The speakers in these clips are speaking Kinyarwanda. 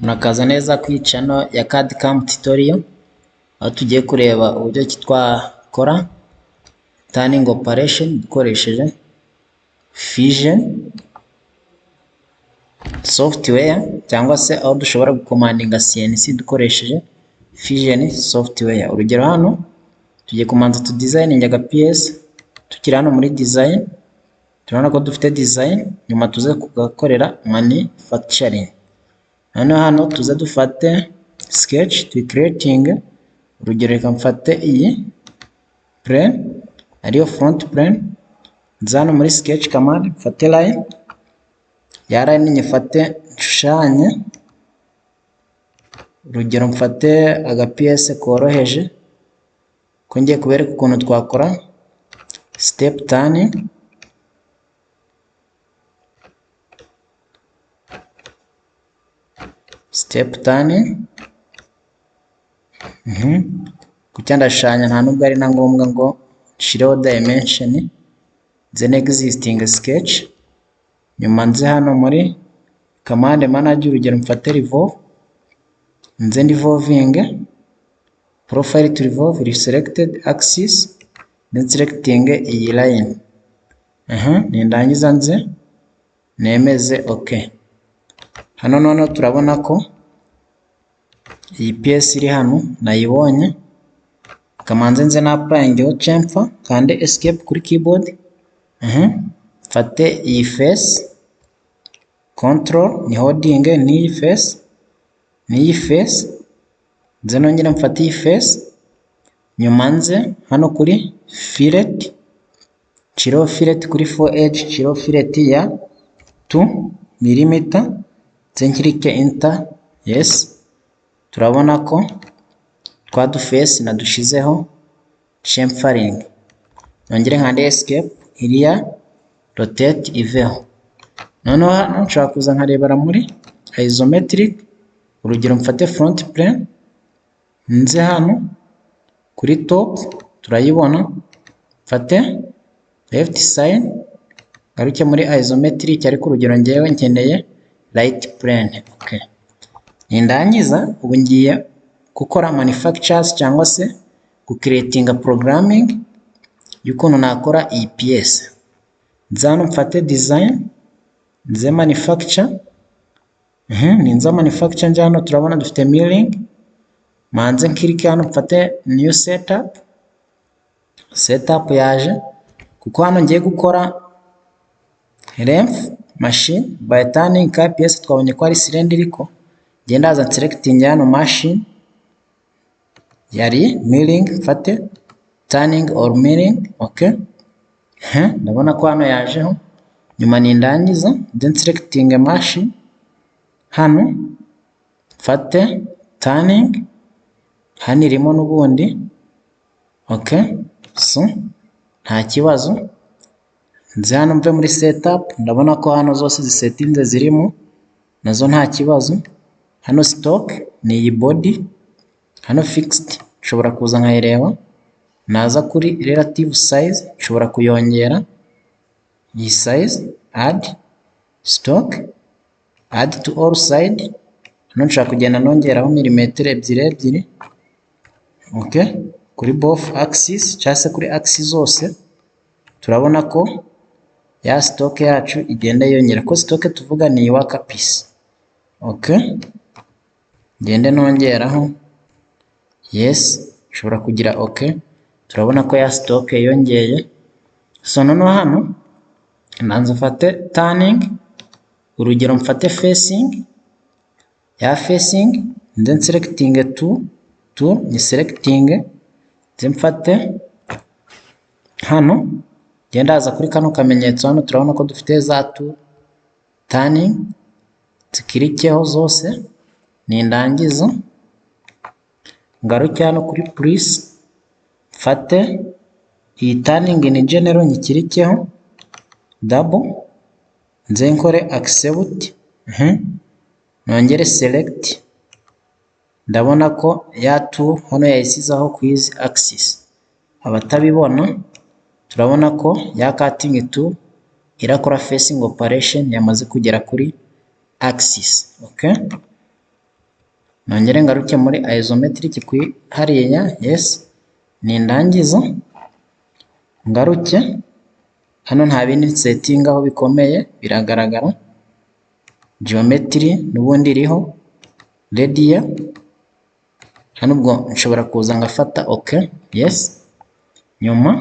Murakaza neza kuri channel ya CAD/CAM tutorial, aho tugiye kureba uburyo ki twakora turning operation dukoresheje Fusion software, cyangwa se aho dushobora gukomandinga CNC dukoresheje Fusion software. Urugero hano tugiye kumanza tu designing aga PS, tukiri hano muri design turabona ko dufite design, nyuma tuze kugakorera manufacturing. Noneho hano tuze dufate sketch tuyicreating. Urugero reka mfate iyi plane ariyo front plane, nze hano muri sketch command mfate line, ya line nyifate nshushanye. Urugero mfate aga PS koroheje, ko ngiye kubereka ukuntu twakora step turning. Step turning gutya ndashushanya, nta nubwo ari na ngombwa ngo nshireho dimension, nze na existing sketch, nyuma nze hano muri command manager, urugero mfate revolve, nze revolving profile to revolve reselected axis, then selecting iyi line, nindangiza nze nemeze ok. Hano noneho turabona ko iyi PS iri hano nayibonye, kamanze nze na applying chamfer, kande escape kuri keyboard, mfate iyi face control ni holding n'iyi face n'iyi face, nze nongere mfate iyi face, nyuma nze hano kuri fillet nshireho fillet kuri 4 edge, nshireho fillet ya 2 mm, nze nkirike enter. Yes, turabona ko twa duface nadushizeho chamfering. Nongere nkande escape, iriya rotate iveho. Noneho hano nshobora kuza nkarebera muri isometric, urugero mfate front plane, nze hano kuri top turayibona, mfate left side ngaruke muri isometric, ariko urugero ngewe nkeneye right plane. Okay, nindangiza ubu ngiye gukora manufactures cyangwa se gucreatinga programming y'ukuntu nakora iyi PS. Nze hano mfate design, nze manufacture, ninza manufacture nje hano turabona dufite milling, manze nkirike hano mfate new setup. Setup yaje kuko hano ngiye gukora length machine by turning KPS, twabonye ko ari cylindrical. Ngiye ndaza selecting hano machine yari milling, mfate turning or milling. Okay, ndabona ko hano yajeho. Nyuma nindangiza then selecting machine hano mfate turning, hano irimo n'ubundi. Okay, so nta kibazo. Nze hano mve muri setup, ndabona ko hano zose zisetinze zirimo nazo nta kibazo. Hano stock ni iyi body, hano fixed nshobora kuza nkayireba, naza kuri relative size nshobora kuyongera iyi size, add stock, add to all side. Hano nshobora kugenda nongeraho milimetero ebyiri ebyiri, okay, kuri both axis cyangwa se kuri axis zose. Turabona ko ya stock yacu igenda yiyongera, ko stock tuvuga ni iyi workpiece. Okay, ngende nongeraho, yes, nshobora kugira okay. Turabona ko ya stock yongeye. So noneho hano nanze mfate turning, urugero mfate facing, ya facing then selecting to ni selecting, nze mfate hano ngenda haza kuri kano kamenyetso. Hano turabona ko dufite za tu turning, zikirikeho zose. Nindangiza ngaruke hano kuri plus, mfate iyi turning in general nyikirikeho double, nze nkore accept, nongere select. Ndabona ko ya tool hano yayisizeho ku izi axis. Abatabibona, turabona ko ya cutting tool irakora facing operation yamaze kugera kuri axis. Okay. Nongere ngaruke muri isometric kuri hariya, yes. Nindangiza ngaruke hano, nta bindi nsettingaho bikomeye, biragaragara. Geometry n'ubundi iriho radial. Hano ubwo nshobora kuza ngafata ok, yes. Nyuma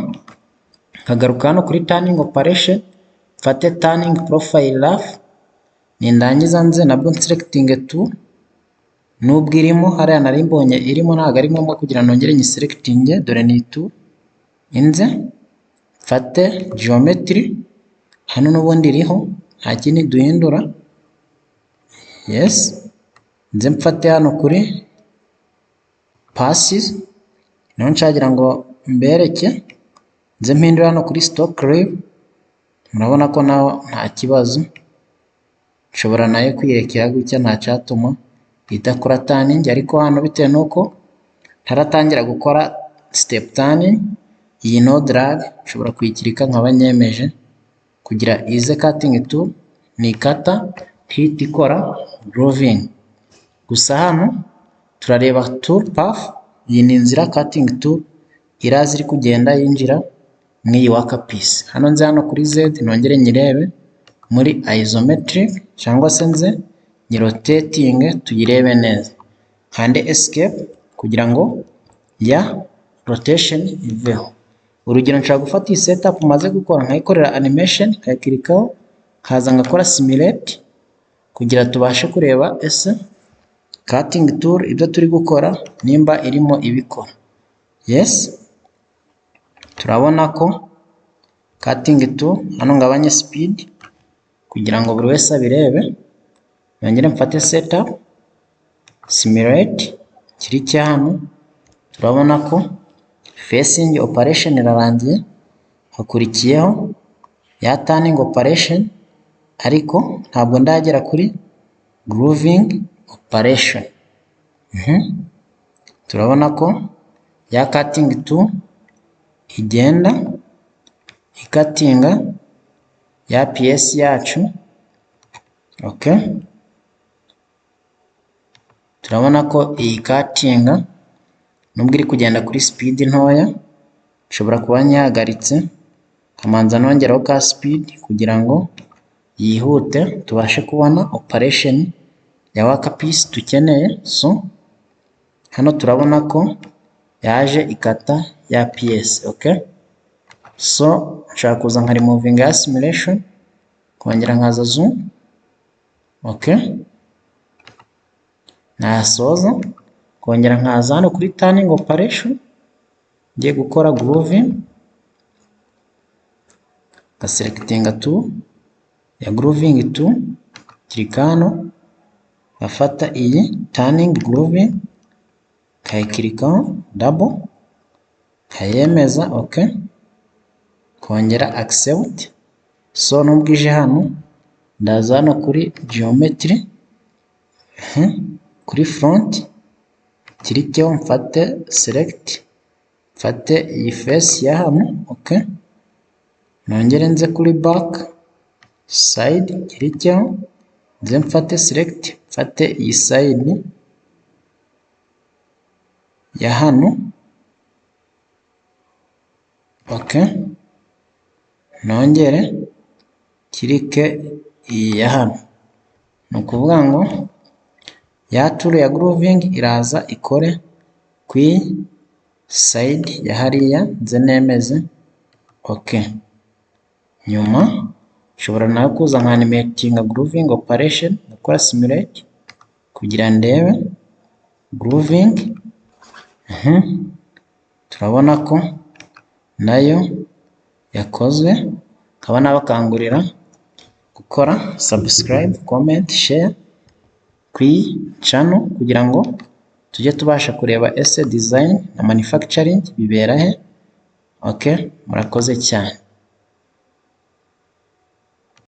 nkagaruka hano kuri turning operation, mfate turning profile rough. Nindangiza nze nabwo nselectinge tool. Nubwo irimo hariya, nari mbonye irimo, ntabwo ari ngombwa kugira nongere nyiselectinge. Dore ni tool. Inze mfate geometry hano, n'ubundi iriho, nta kindi duhindura, yes. Nze mfate hano kuri passes, niho nshagira ngo mbereke. Nze mpindure hano kuri stock rib. Murabona ko naho nta kibazo, nshobora nayo kwirekera gutya, nta cyatuma idakora turning. Ariko hano bitewe n'uko ntaratangira gukora step turning, iyi no drag nshobora kuyiclicka nkaba nyemeje kugira ize cutting tool nikata ntihite ikora grooving. Gusa hano turareba tool path. Iyi ni inzira cutting tool iraza iri kugenda yinjira mu iyi workpiece. Hano nze hano kuri Z, nongere nyirebe muri isometric, cyangwa se nze nyirotatinge tuyirebe neza. Nkande Escape kugira ngo ya rotation iveho. Urugero, nshobora gufata iyi setup maze gukora nkayikorera animation, nkayiclickaho, nkaza ngakora simulate kugira tubashe kureba ese cutting tool ibyo turi gukora nimba irimo ibikora. Yes, turabona ko cutting tool hano, ngabanye speed kugira ngo buri wese abirebe. Nongere mfate setup, simulate, clicke hano. Turabona ko facing operation irarangiye, hakurikiyeho ya turning operation, ariko ntabwo ndagera kuri grooving operation. Turabona ko ya cutting tool igenda icuttinga ya piece yacu. Okay, turabona ko iyi cuttinga nubwo iri kugenda kuri speed ntoya, nshobora kuba nyihagaritse nkamanza nongeraho ka speed kugira ngo yihute, tubashe kubona operation ya workpiece dukeneye. So hano turabona ko yaje ikata ya piece. Okay, so nshobora kuza nka removinga ya simulation, kongera nkaza zoom. Okay, nasoza kongera nkaza hano kuri turning operation, ngiye gukora grooving, ngaselectinga tool ya grooving tool, clicka hano, ngafata iyi turning grooving, nkayiclickaho double, nkayemeza. Okay, kongera accept. So nubwo ije hano, ndaza hano kuri geometry, kuri front, clickeho, mfate select, mfate iyi face ya hano. Okay, nongere nze kuri back side, clickeho, nze mfate select, mfate iyi side ya hano. Okay, nongere clicke iyi ya hano. Ni ukuvuga ngo ya tool ya grooving iraza ikore ku side ya hariya, nze nemeze. Okay, nyuma nshobora nawe kuza nka animatinga grooving operation, ngakora simulate kugira ndebe grooving. Turabona ko nayo yakozwe. Nkaba nabakangurira gukora subscribe, comment, share ku iyi channel kugira ngo tujye tubasha kureba ese design na manufacturing bibera he. Okay, murakoze cyane.